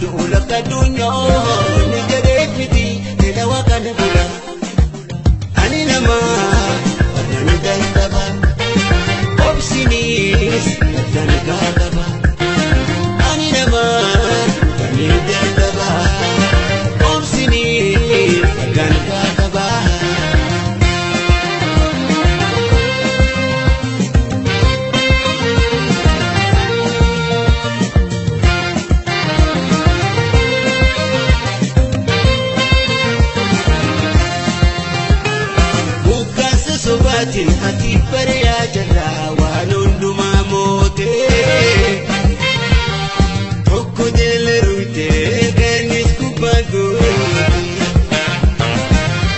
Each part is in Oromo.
qabdu lakka addunyaa ni jedhee miti dalawa kana bula. Ani nama nan dadhaba obsinis dangaa qaba. Ani nama nan dadhaba obsinis dangaa qaba. Sobaatiin ati bari'aa jirra waan hundumaa mootee tokko jala ruutee kanis gubbaa goote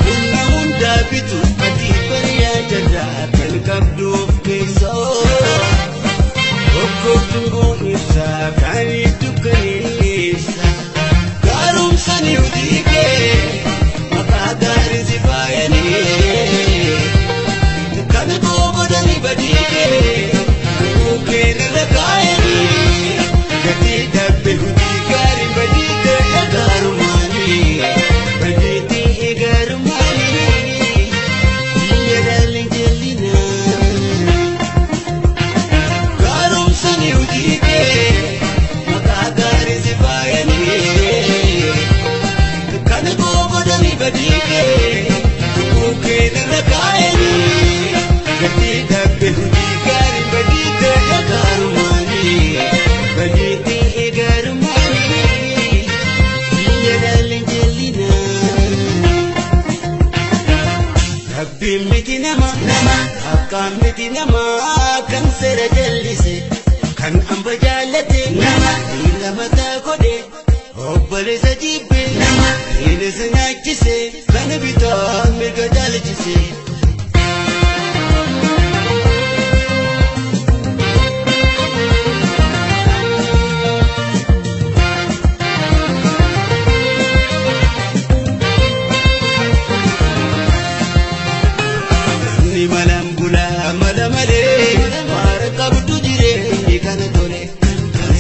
humna hundaa bitu ati bari'aa jirra kan qabdu of keessaa tokko tunguu ibsaa kan dukkaneessa gaarumsa ni hojii maqaa gaarii si faayanii. Kana gogodani badike ukerra kaayani gati dabbe hudi gari badite garumani badite garumani yadal jalina garum sani hudike maka gari sifayani kana gogodani badike ukerra kaayani gati dabbe hudi gari badite garumani badite garumani yadal jalina Rabbi miti nama nama akka miti nama kan seera jallise kan amba jaalate nama lama godhe obboleessa jibbe nama bineensa nyaachise kan bitaa mirga jaalchise.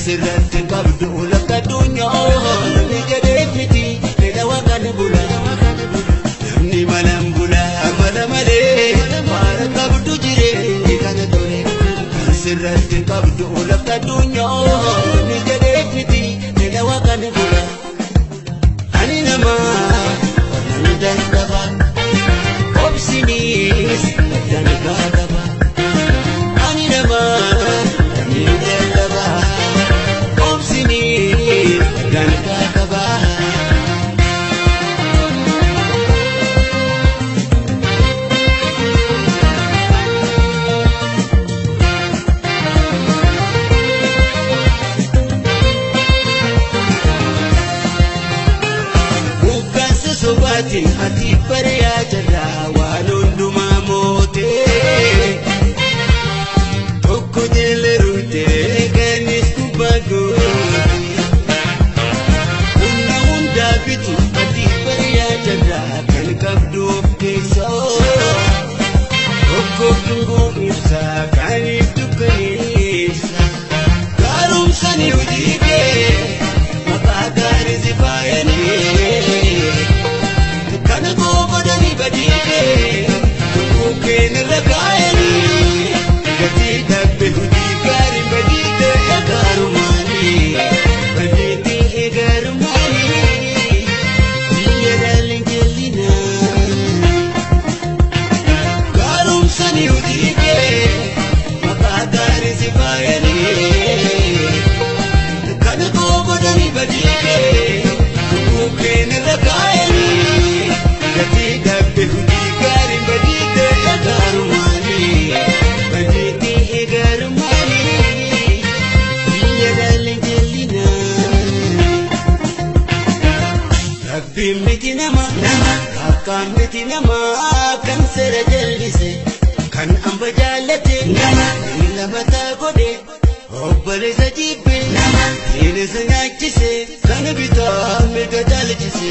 Sirratti qabdu lakka addunyaa ni jedhee miti dalawa kana bula. Namni malaan bula mala malee maara qabdu jireenyi kana tole. Kan sirratti qabdu lakka addunyaa ni jedhee miti dalawa kana bula. Ani nama nan dadhaba obsinis dangaa qaba. Ani nama nan dadhaba. Dangaa qaba. Hoggansa sobaatiin ati bari'aa jirra waan hundumaa mootee tokko jala ruutee kanis gubbaa goote. Bitu ati bari'aa jirra kan qabdu of keessaa tokko tunguu ibsaa kan dukkaneessa gaarumsa ni hojii kee maqaa gaarii si faayanii kana gogodhanii badii kee tokko keenirra kaayanii gatii dabbe hojii gaarii badii ta'e gaarumaanii badii ta'e gaarumaanii. Gaarumsa ni hojii maqaa gaarii si faayanii kana gogodhanii badii kee tokko keenirra kaayanii gatii dabbe hojii gaarii badii ta'e gaarumaanii badii ta'e gaarumaanii yadal jalina. Rabbi miti nama nama akka miti nama kan seera jallise kan amba jaalate nama lama godhe obboleessa jibbe nama bineensa nyaachise kan bitaa mirga jaalchise.